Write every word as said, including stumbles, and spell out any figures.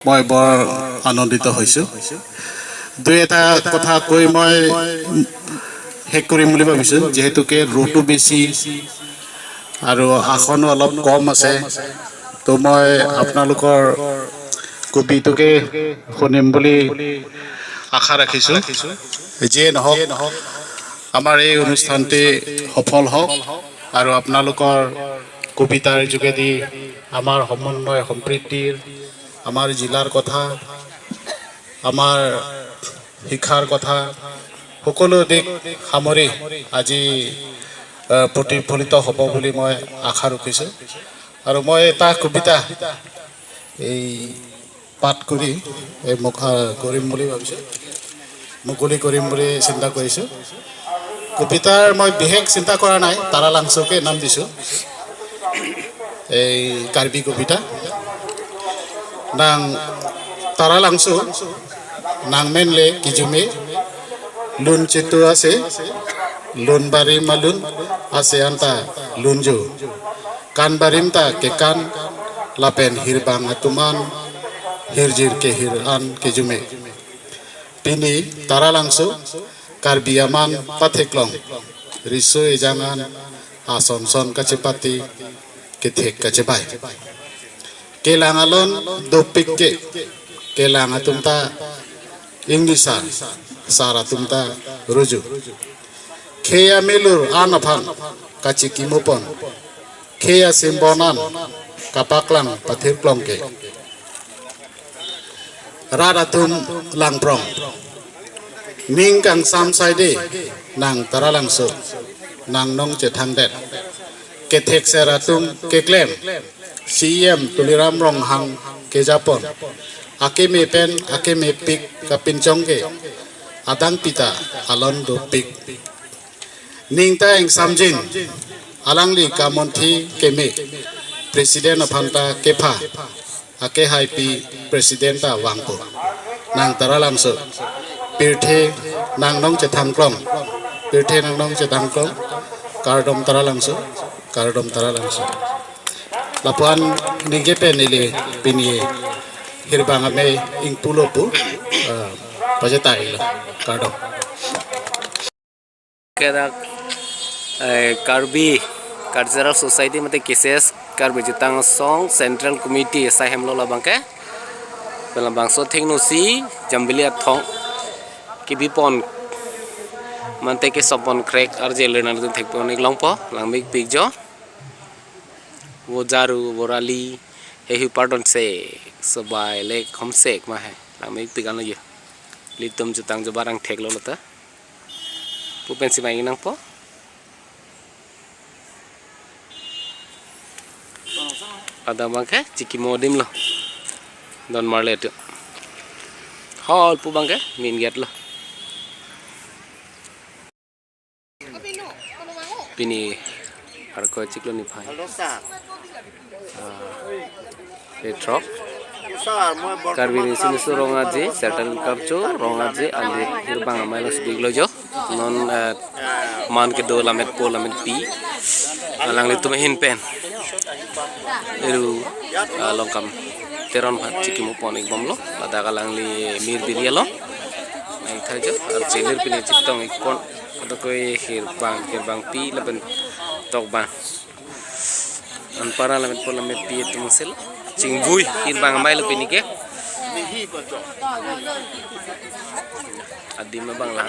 মই বৰ আনন্দিত হৈছো। দুই এটা কথা কৈ মই শেষ কৰিম বুলি ভাবিছো, যিহেতুকে ৰ'দটো বেছি আৰু আসনো অলপ কম আছে, তো মই আপোনালোকৰ কবিটোকে শুনিম বুলি আশা ৰাখিছো। যিয়ে নহওক, আমাৰ এই অনুষ্ঠানটি সফল হওক আৰু আপোনালোকৰ কবিতাৰ যোগেদি আমাৰ সমন্বয় সম্প্ৰীতিৰ, আমাৰ জিলাৰ কথা, আমাৰ শিক্ষাৰ কথা, সকলো দিশ সামৰি আজি, আহ, প্ৰতিফলিত হ'ব বুলি মই আশা ৰাখিছো। আৰু মই এটা কবিতা এই পাঠ কৰি এই মুখ-, আহ, কৰিম বুলি ভাবিছো, মুকলি কৰিম বুলি চিন্তা কৰিছো। কবিতাৰ মই বিশেষ চিন্তা কৰা নাই, তাৰালাংচুকে নাম দিছো। এই কাৰ্বি কবিতা। Nang Taralangso, nang men le kijume, lun chetu ase, lun barim alun ase anta lunjo. Kan barim ta kekan, lapen hirbang atum an, hirjir kehir an kijume. Pini Taralangso, Karbi aman patheklong, riso ejang an ason son kachepate, kethek kachebai. Kelang alon dopik ke, kelang atum ta ingnisar, sar atum ta ruju. Khei amelur an aphan kachikimopon, khei asimbon an kapaklang pathirklong ke. Rat atum langprong. Ning kangsam saide, nang Taralangso, nang nong chethangdet. Kethekser atum keklem, C E M Tuliram Ronghang kejapon. Akeme pen, akemepik kapinchong ke, adang pita alon dopik. Ning ta ingsamjin, alangli kamonthi keme, President aphan ta kepha, akehaipi President ta vangpo. Nang Taralangso, pirthe nang nong chethangklong, pirthe nang nong chethangklong, kardom Taralangso, kardom Taralangso. Lapuan ningje pen neli pini hirbang amei ingpulo pu, eh, pajetai lo, kardom. Kedak, eh, Karbi Cultural Society mate K C S Karbi Jutang Asong Central Committee asai hemlo labang ke. Pen labangso thengno si Jambili athong kebipon mate kesopon krek arje le nangtum thekpon ik longpo, langmepik jo. Vo jaru, vo rali, hehu pardon se, sobai le khomsek ma he, langmepik anlo jo. Ilitum jutang jobar angthek lo lata. Pu pensi ma ingnangpo. Ada abang ke chikimo adim lo. Don marle tu. Hall pu abang ke min gate lo. Pini arko chiklo niphai. Ah, Petrok. Karbi Riso Nimso Rong Aje, Sertal Kapcho, Rong Aje, alit hirbang amei lo sibik lo jo. Non, eh, man kedo lametpo lametpi. Alanglitum ahin pen. Eru, ah, Longkam Teron aphan chikimopon ikbomlo. Ladak alangli mir biri lo. Nang tha jo, arje lir pini chitong ikpon. Adokoi hirbang, hirbangpi lapen tokbang. Anparta lametpo lametpi atum sel. Chingvui hirbang amei lo pini ke. Adim abang lang.